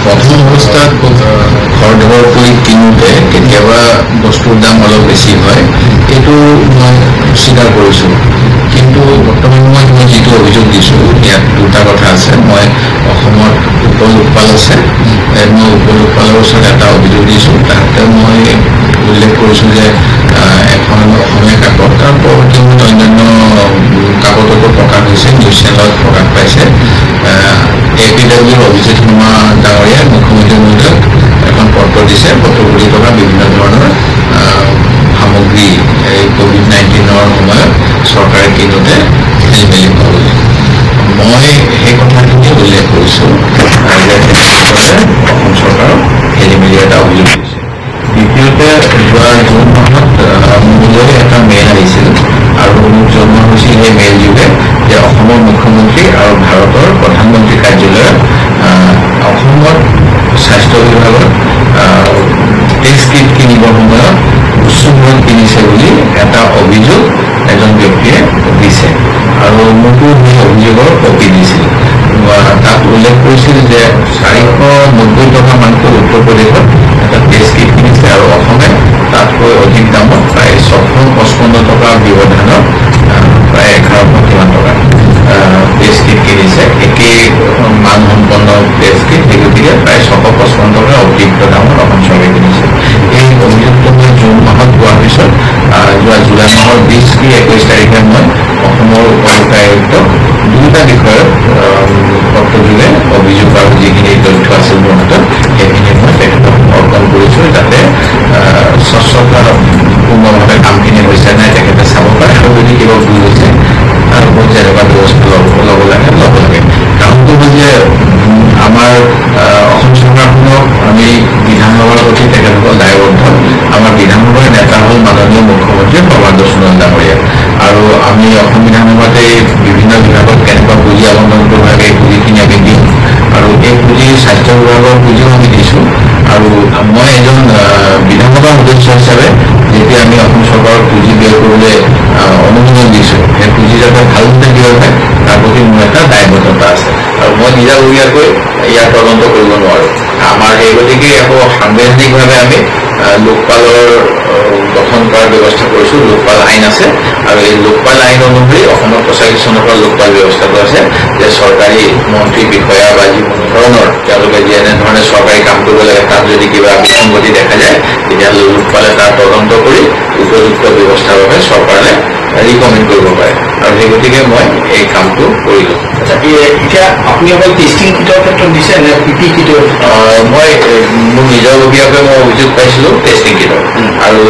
প্ৰথম অৱস্থাত খৰধৰকৈ কিনোতে কেতিয়াবা বস্তুৰ দাম অলপ বেছি হয়, এইটো মই স্বীকাৰ কৰিছোঁ। কিন্তু বৰ্তমান সময়ত মই যিটো অভিযোগ দিছোঁ, ইয়াত দুটা কথা আছে। মই অসমত উপ লোকপাল আছে, মই উপ লোকপালৰ ওচৰত এটা অভিযোগ দিছোঁ। তাতে মই উল্লেখ কৰিছোঁ যে এখন অসমীয়া কাকত, তাৰ পৰৱৰ্তী সময়ত অন্যান্য কাকততো প্ৰকাশ হৈছে, নিউজ চেনেলত প্ৰকাশ পাইছে। এ পি ডব্লিউৰ অভিজিত শৰ্মা ডাঙৰীয়াই মুখ্যমন্ত্ৰী মহোদয়ক এখন পত্ৰ দিছে। পত্ৰ বুলি থকা বিভিন্ন ধৰণৰ সামগ্ৰী এই ক'ভিড-19ৰ সময়ত চৰকাৰে কিনোতে খেলি মেলি হোৱা বুলি মই সেই কথাখিনি উল্লেখ কৰিছোঁ যে তেখেতসকলে অসম চৰকাৰক খেলি মেলি এটা অভিযোগ দিছে। দ্বিতীয়তে, যোৱা জুন মাহত মোলৈ এটা মেইল আহিছিল আৰু মোক জনোৱা হৈছিল সেই মেইল যোগে যে অসমৰ মুখ্যমন্ত্ৰী আৰু ভাৰতৰ প্ৰধানমন্ত্ৰী কাৰ্যালয়ত অসমত স্বাস্থ্য বিভাগত টেষ্ট কিট কিনিবৰ সময়ত উচ্চ মূল্যত কিনিছে বুলি এটা অভিযোগ এজন ব্যক্তিয়ে দিছে আৰু মোকো সেই অভিযোগৰ কপি দিছিল। তাত উল্লেখ কৰিছিল যে 490 টকা মানকৈ উত্তৰ প্ৰদেশত এটা টেষ্ট কিট কিনিছে আৰু অসমে তাতকৈ অধিক দামত প্ৰায় 655 টকাৰ ব্যৱধানত প্ৰায় 1100 কিমান টকা টেষ্ট কিট কিনিছে। একেই মানসম্পন্ন টেষ্ট কিট, সেই গতিকে প্ৰায় 655 টকা অতিৰিক্ত দামত অসম চৰকাৰে কিনিছে। এই অভিযোগটো মই জুন মাহত পোৱাৰ পিছত যোৱা জুলাই মাহৰ 20 কি 21 তাৰিখে মই অসমৰ উপ-লোকায়ুক্তক দুটা বিষয়ত পত্ৰযোগে অভিযোগ আৰু যিখিনি তথ্য আছিল মোৰ হাতত সেইখিনি মই তেখেতক অৰ্পণ কৰিছোঁ, যাতে স্বচ্ছতাপূৰ্ণভাৱে কামখিনি হৈছে নাই তেখেতে চাব পাৰে আৰু যদি কিবা ভুল হৈছে তাৰ ওপৰত যেনেকুৱা ব্যৱস্থা ল'ব লাগে ল'ব লাগে। কাৰণটো হ'ল যে আমাৰ অসম চৰকাৰখনক আমি বিধানসভাৰ প্ৰতি তেখেতসকল দায়বদ্ধ। আমাৰ বিধানসভাৰ নেতা হ'ল মাননীয় মুখ্যমন্ত্ৰী সৰ্বানন্দ সোণোৱাল ডাঙৰীয়া আৰু আমি অসম বিধানসভাতে বিভিন্ন বিভাগত কেনেকুৱা পুঁজি আবণ্টন কৰিব লাগে এই পুঁজিখিনি আমি দিওঁ আৰু এই পুঁজি স্বাস্থ্য বিভাগৰ পুঁজিও আমি দিছোঁ। আৰু মই এজন বিধানসভাৰ সদস্য হিচাপে যেতিয়া আমি অসম চৰকাৰক পুঁজি ব্যয় কৰিবলৈ অনুমোদন দিছোঁ, সেই পুঁজি যাতে ভালদৰে ব্যয় হয় তাৰ প্ৰতি মোৰ এটা দায়বদ্ধতা আছে আৰু মই নিজাববীয়াকৈ ইয়াৰ তদন্ত কৰিব নোৱাৰোঁ। আমাৰ সেই গতিকে আকৌ সাংবিধানিকভাৱে আমি লোকপালৰ গঠন কৰাৰ ব্যৱস্থা কৰিছোঁ। লোকপাল আইন আছে আৰু এই লোকপাল আইন অনুসৰি অসমত 85 চনৰ পৰা লোকপাল ব্যৱস্থাটো আছে যে চৰকাৰী মন্ত্ৰী বিষয়া বা যিকোনো ধৰণৰ তেওঁলোকে যেনেধৰণে চৰকাৰী কাম কৰিব লাগে তাত যদি কিবা বিসংগতি দেখা যায় তেতিয়াহ'লে লোকপালে তাৰ তদন্ত কৰি উপযুক্ত ব্যৱস্থাৰ বাবে চৰকাৰে ৰিকমেণ্ড কৰিব পাৰে আৰু সেই গতিকে মই এই কামটো কৰিলোঁ। এতিয়া আপুনি অকল টেষ্টিং কিটৰ ক্ষেত্ৰত দিছে নে পি পি কিটৰ? মই মোৰ নিজাববীয়াকৈ মই অভিযোগ পাইছিলোঁ টেষ্টিং কিটৰ আৰু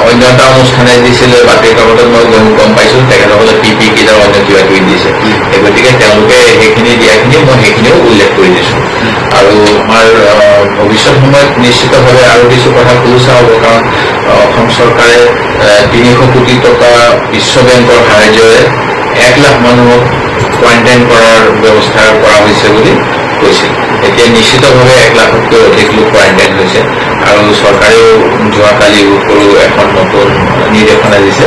অন্য এটা অনুষ্ঠানে দিছিলে বাতৰি কাকতত মই গম পাইছোঁ তেখেতসকলে পি পি কিট আৰু অন্য কিবা কিবি দিছে। সেই গতিকে তেওঁলোকে সেইখিনি দিয়াখিনি মই সেইখিনিও উল্লেখ কৰি দিছোঁ। আৰু আমাৰ ভৱিষ্যত সময়ত নিশ্চিতভাৱে আৰু কিছু কথা খোলোচা হ'ব, কাৰণ অসম চৰকাৰে 300 কোটি টকা বিশ্ব বেংকৰ সাহায্যৰে 1 লাখ মানুহক কোৱাৰেণ্টাইন কৰাৰ ব্যৱস্থা কৰা হৈছে বুলি কৈছিল। এতিয়া নিশ্চিতভাৱে 1 লাখতকৈ অধিক লোক কোৱাৰেণ্টাইন হৈছে আৰু চৰকাৰেও যোৱাকালি সৰু এখন নতুন নিৰ্দেশনা দিছে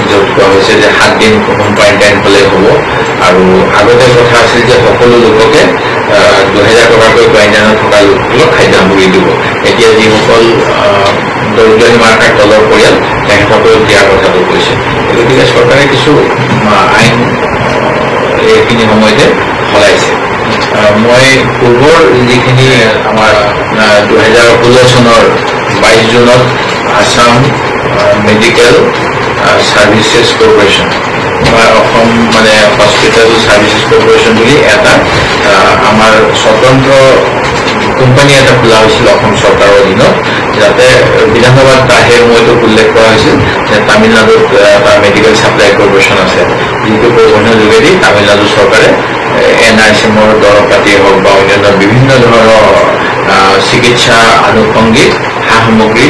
য'ত কোৱা হৈছে যে 7 দিন হোম কোৱাৰেণ্টাইন হ'লেই হ'ব। আৰু আগতে কথা আছিল যে সকলো লোককে 2000 টকাকৈ কোৱাৰেণ্টাইনত থকা লোকসকলক খাদ্য সামগ্ৰী দিব। এতিয়া যিসকল দৰিদ্ৰ সীমাৰেখাৰ তলৰ পৰিয়াল তেখেতসকলক দিয়াৰ কথাটো কৈছে। গতিকে চৰকাৰে কিছু আইন এইখিনি সময়তে সলাইছে। মই পূৰ্বৰ যিখিনি আমাৰ 2016 চনৰ 22 জুনত আছাম মেডিকেল ছাৰ্ভিচেছ কৰ্পৰেশ্যন বা অসম মানে হস্পিটেল ছাৰ্ভিচেছ কৰ্পৰেশ্যন বুলি এটা আমাৰ স্বতন্ত্ৰ কোম্পানী এটা খোলা হৈছিল অসম চৰকাৰৰ অধীনত, যাতে বিধানসভাত সেই সময়তো উল্লেখ কৰা হৈছিল যে তামিলনাডুত এটা মেডিকেল ছাপ্লাই কৰ্পৰেশ্যন আছে, যিটো কৰ্পৰেশ্যনৰ যোগেদি তামিলনাডু চৰকাৰে এন আৰ চি এমৰ দৰৱ পাতিয়ে হওক বা অন্যান্য বিভিন্ন ধৰণৰ চিকিৎসা আনুষংগিক সা সামগ্ৰী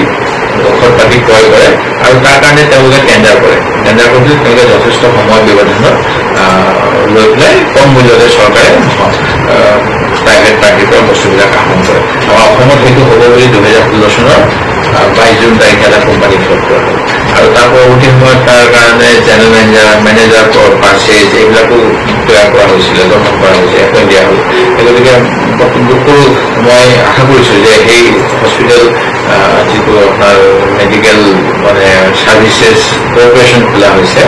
ঔষধ পাতি ক্ৰয় কৰে আৰু তাৰ কাৰণে তেওঁলোকে টেণ্ডাৰ কৰে। টেণ্ডাৰ কৰোঁতে তেওঁলোকে যথেষ্ট সময় ব্যৱধানত লৈ পেলাই কম মূল্যতে চৰকাৰে প্ৰাইভেট পাৰ্টিৰ পৰা বস্তুবিলাক আহৰণ কৰে। আমাৰ অসমত সেইটো হ'ব বুলি 2016 চনৰ 22 জুন তাৰিখে এটা কোম্পানী ফ্লপ কৰা হ'ল আৰু তাৰ পৰৱৰ্তী সময়ত তাৰ কাৰণে জেনেৰেল মেনেজাৰ পাৰ্চেজ এইবিলাকো তৈয়াৰ কৰা হৈছিলে, গঠন কৰা হৈছে, এপইণ্ট দিয়া হ'ল। সেই গতিকে কৰোঁ, মই আশা কৰিছোঁ যে সেই হস্পিটেল যিটো আপোনাৰ মেডিকেল মানে ছাৰ্ভিচেছ কৰ্পৰেশ্যন খোলা হৈছে,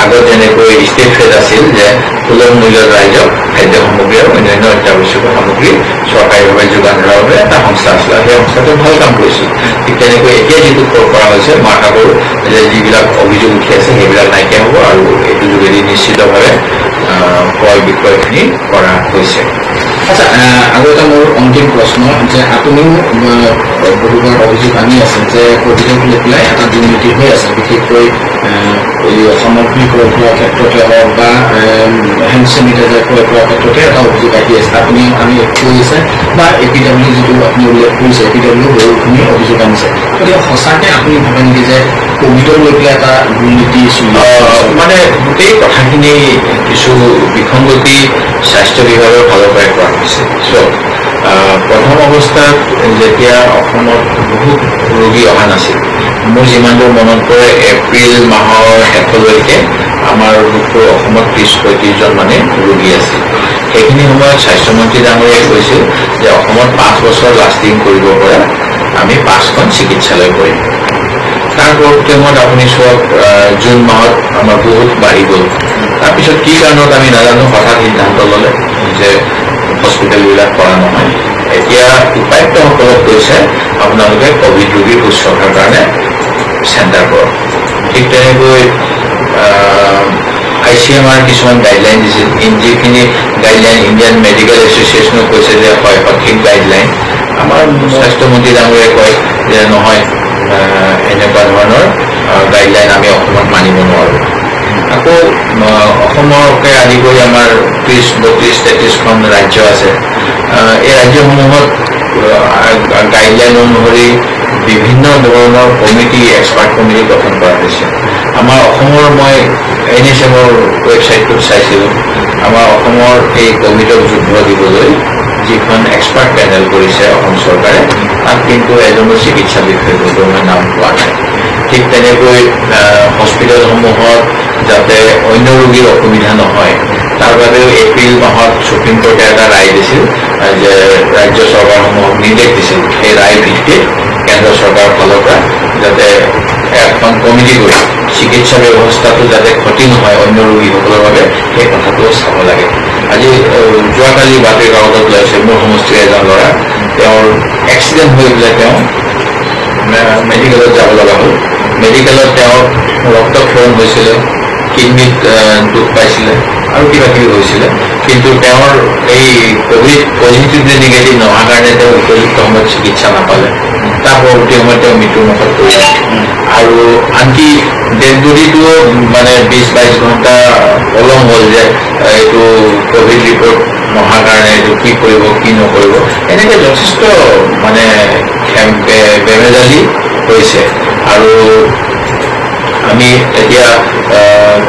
আগত যেনেকৈ ষ্টেট ফেড আছিল যে সুলভ মূল্যত ৰাইজক খাদ্য সামগ্ৰী আৰু অন্যান্য অত্যাৱশ্যকীয় সামগ্ৰী চৰকাৰীভাৱে যোগান ধৰাৰ বাবে এটা সংস্থা আছিল আৰু সেই সংস্থাটোৱে ভাল কাম কৰিছিল। ঠিক তেনেকৈ এতিয়া যিটো কৰা হৈছে, মই আশা কৰোঁ যে যিবিলাক অভিযোগ উঠি আছে সেইবিলাক নাইকিয়া হ'ব আৰু এইটো যোগেদি নিশ্চিতভাৱে ক্ৰয় বিক্ৰয়খিনি কৰা হৈছে। আচ্ছা, আৰু এটা মোৰ অন্তিম প্ৰশ্ন যে আপুনিও বহুবাৰ অভিযোগ আনি আছে যে ক'ভিডক লৈ পেলাই এটা দুৰ্নীতি হৈ আছে, বিশেষকৈ এই সামগ্ৰী ক্ৰয় কৰাৰ ক্ষেত্ৰতে হওক বা হেণ্ড চেনিটাইজাৰ ক্ৰয় কৰাৰ ক্ষেত্ৰতে এটা অভিযোগ আহি আছে। আপুনি আমি কৰিছে বা এ পি ডাব্লিউ যিটো আপুনি উল্লেখ কৰিছে, এ পি ডাব্লিউ বহুখিনি অভিযোগ আনিছে। গতিকে সঁচাকৈ আপুনি ভাবে নেকি যে ক'ভিডক লৈ পেলাই এটা দুৰ্নীতি চলি মানে গোটেই কথাখিনি কিছু বিসংগতি স্বাস্থ্য বিভাগৰ ফালৰ পৰাই কৰা হৈছে। প্ৰথম অৱস্থাত যেতিয়া অসমত বহুত ৰোগী অহা নাছিল, মোৰ যিমান দূৰ মনত পৰে এপ্ৰিল মাহৰ শেষলৈকে আমাৰ অসমত 30-35জন মানে ৰোগী আছিল। সেইখিনি সময়ত স্বাস্থ্যমন্ত্ৰী ডাঙৰীয়াই কৈছিল যে অসমত 5 বছৰ লাষ্টিং কৰিব পৰা আমি 5খন চিকিৎসালয় কৰিম। তাৰ পৰৱৰ্তী সময়ত আপুনি চাওক জুন মাহত আমাৰ বহুত বাঢ়ি গ'ল। তাৰপিছত কি কাৰণত আমি নাজানো, হঠাৎ সিদ্ধান্ত ল'লে যে হস্পিটেলবিলাক কৰা নহয়। এতিয়া উপায়ুক্তসকলক কৈছে আপোনালোকে ক'ভিড ৰোগীৰ শুশ্ৰূষাৰ কাৰণে চেণ্টাৰ কৰক। ঠিক তেনেকৈ I C M R কিছুমান গাইডলাইন দিছিল, যিখিনি গাইডলাইন ইণ্ডিয়ান মেডিকেল এছ'চিয়েশ্যনেও কৈছে যে হয় সঠিক গাইডলাইন। আমাৰ স্বাস্থ্যমন্ত্ৰী ডাঙৰীয়াই কয় যে নহয়, এনেকুৱা ধৰণৰ গাইডলাইন আমি অসমত মানিব নোৱাৰোঁ। আকৌ অসমকে আদি কৰি আমাৰ 30, 32, 33খন ৰাজ্য আছে। এই ৰাজ্যসমূহত গাইডলাইন অনুসৰি বিভিন্ন ধৰণৰ কমিটি, এক্সপাৰ্ট কমিটি গঠন কৰা হৈছে। আমাৰ অসমৰ মই এন এইচ এমৰ ৱেবছাইটটোত চাইছিলোঁ, আমাৰ অসমৰ এই ক'ভিডক যুদ্ধ দিবলৈ যিখন এক্সপাৰ্ট পেনেল কৰিছে অসম চৰকাৰে, তাত কিন্তু এজনো চিকিৎসা বিশেষজ্ঞৰ মই নাম পোৱা নাই। ঠিক তেনেকৈ হস্পিটেলসমূহত যাতে অন্য ৰোগীৰ অসুবিধা নহয় তাৰ বাবেও এপ্ৰিল মাহত সুপ্ৰিম কোৰ্টে এটা ৰায় দিছিল যে ৰাজ্য চৰকাৰসমূহক নিৰ্দেশ দিছিল, সেই ৰায়ৰ ভিত্তিত কেন্দ্ৰ চৰকাৰৰ ফালৰ পৰা যাতে এখন কমিটি কৰি চিকিৎসা ব্যৱস্থাটো যাতে ক্ষতি নহয় অন্য ৰোগীসকলৰ বাবে সেই কথাটোও চাব লাগে। আজি যোৱাকালি বাতৰি কাকতত ওলাইছে মোৰ সমষ্টিৰ এজন ল'ৰা, তেওঁৰ এক্সিডেণ্ট হৈ পেলাই তেওঁ মেডিকেলত যাব লগা হ'ল। মেডিকেলত তেওঁৰ ৰক্তক্ষৰণ হৈছিলে, কিডনীত দুখ পাইছিলে আৰু কিবা কিবি হৈছিলে, কিন্তু তেওঁৰ এই ক'ভিড পজিটিভ নে নিগেটিভ নোহোৱাৰ কাৰণে তেওঁ উপযুক্ত সময়ত চিকিৎসা নাপালে। তাৰ পৰৱৰ্তী সময়ত তেওঁ মৃত্যুৰ মুখত পৰিলে। আৰু আনকি ডেড বডিটোও মানে 20-22 ঘণ্টা পলম হ'ল যে এইটো ক'ভিড ৰিপৰ্ট নোহোৱাৰ কাৰণে এইটো কি কৰিব কি নকৰিব, এনেকৈ যথেষ্ট মানে বেমেজালি হৈছে। আৰু আমি এতিয়া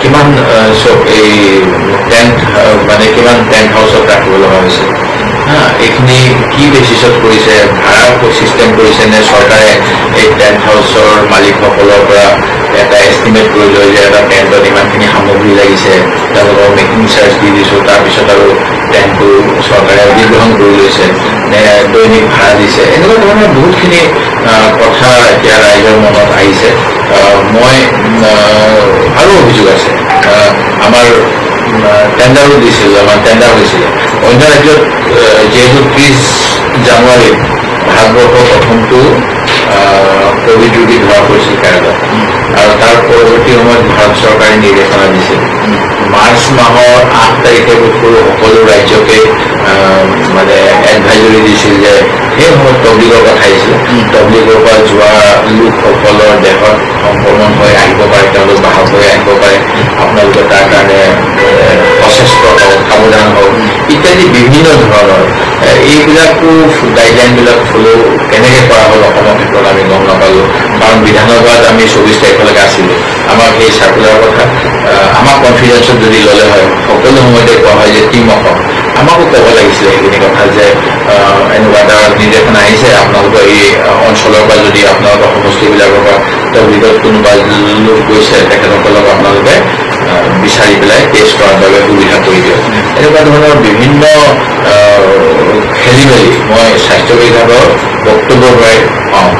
কিমান চব এই টেণ্ট মানে কিমান টেণ্ট হাউচত ৰাখিব লগা হৈছে। হা, এইখিনি কি বেচিছত কৰিছে, ভাড়া চিষ্টেম কৰিছে নে চৰকাৰে এই টেণ্ট হাউচৰ মালিকসকলৰ পৰা এটা এষ্টিমেট কৰি লয় যে এটা টেণ্টত ইমানখিনি সামগ্ৰী লাগিছে, তেওঁলোকক মেকিং চাৰ্জ দি দিছোঁ, তাৰপিছত আৰু টেণ্টটো চৰকাৰে অধিগ্ৰহণ কৰি লৈছে নে দৈনিক ভাড়া দিছে, এনেকুৱা ধৰণৰ বহুতখিনি কথা এতিয়া ৰাইজৰ মনত আহিছে। মই আৰু অভিযোগ আছে, আমাৰ টেণ্ডাৰো দিছিল, আমাৰ টেণ্ডাৰ হৈছিলে অন্য ৰাজ্যত। যিহেতু 30 জানুৱাৰীত ভাৰতবৰ্ষৰ প্ৰথমটো ক'ভিড ৰোগী ধৰা পৰিছিল কেৰালাত, আৰু তাৰ পৰৱৰ্তী সময়ত ভাৰত চৰকাৰে নিৰ্দেশনা দিছিল মাৰ্চ মাহৰ 8 তাৰিখে সকলো ৰাজ্যকে মানে এডভাইজৰী দিছিল যে সেই সময়ত তবলিগৰ কথা আহিছিলে, তবলিগৰ পৰা যোৱা লোকসকলৰ দেহত সংক্ৰমণ হৈ আহিব পাৰে, তেওঁলোক বাহক হৈ আহিব পাৰে, আপোনালোকে তাৰ কাৰণে সচেষ্ট হওক, সাৱধান হওক, ইত্যাদি বিভিন্ন ধৰণৰ এইবিলাকো গাইডলাইনবিলাক ফ'ল' কেনেকৈ কৰা হ'ল অসমৰ ক্ষেত্ৰত আমি গম নাপালোঁ। কাৰণ বিধানসভাত আমি 24 তাৰিখলৈকে আছিলোঁ, আমাক সেই চাৰ্কুলাৰ কথা আমাক কনফিডেঞ্চত যদি ল'লে হয়, সকলো সময়তে কোৱা হয় যে টীম অসম, আমাকো ক'ব লাগিছিলে সেইখিনি কথা যে এনেকুৱা এটা নিৰ্দেশনা আহিছে, আপোনালোকৰ এই অঞ্চলৰ পৰা যদি আপোনালোকৰ সমষ্টিবিলাকৰ পৰা তবলিগত কোনোবা লোক গৈছে তেখেতসকলক আপোনালোকে বিচাৰি পেলাই টেষ্ট কৰাৰ বাবে সুবিধা কৰি দিয়ক। এনেকুৱা ধৰণৰ বিভিন্ন খেলি মেলি মই স্বাস্থ্য বিভাগৰ বক্তব্যৰ পৰাই পাওঁ।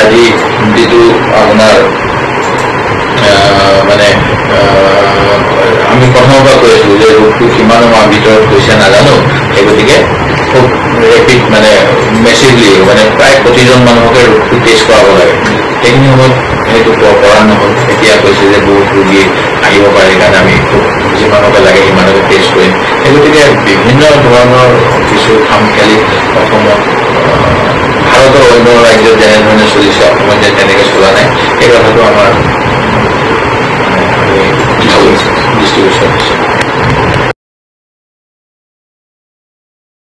আজি যিটো আপোনাৰ মানে আমি প্ৰথমৰ পৰা কৈ আছিলোঁ যে ৰোগটো কিমান আমাৰ ভিতৰত হৈছে নাজানো, সেই গতিকে খুব ৰেপিড মানে মেচিভলি মানে প্ৰায় প্ৰতিজন মানুহকে ৰোগটো টেষ্ট কৰাব লাগে। সেইখিনি সময়ত সেইটো কৰা নহ'ল। এতিয়া কৈছে যে বহুত ৰোগী আহিব পাৰে, সেইকাৰণে আমি খুব যিমানকে লাগে সিমানকে টেষ্ট কৰিম। সেই গতিকে বিভিন্ন ধৰণৰ কিছু খামখেয়ালি অসমত, ভাৰতৰ অন্য ৰাজ্যত যেনেধৰণে চলিছে অসমত যে তেনেকৈ চলা নাই, সেই কথাটো আমাৰ দৃষ্টিগোচৰ হৈছে।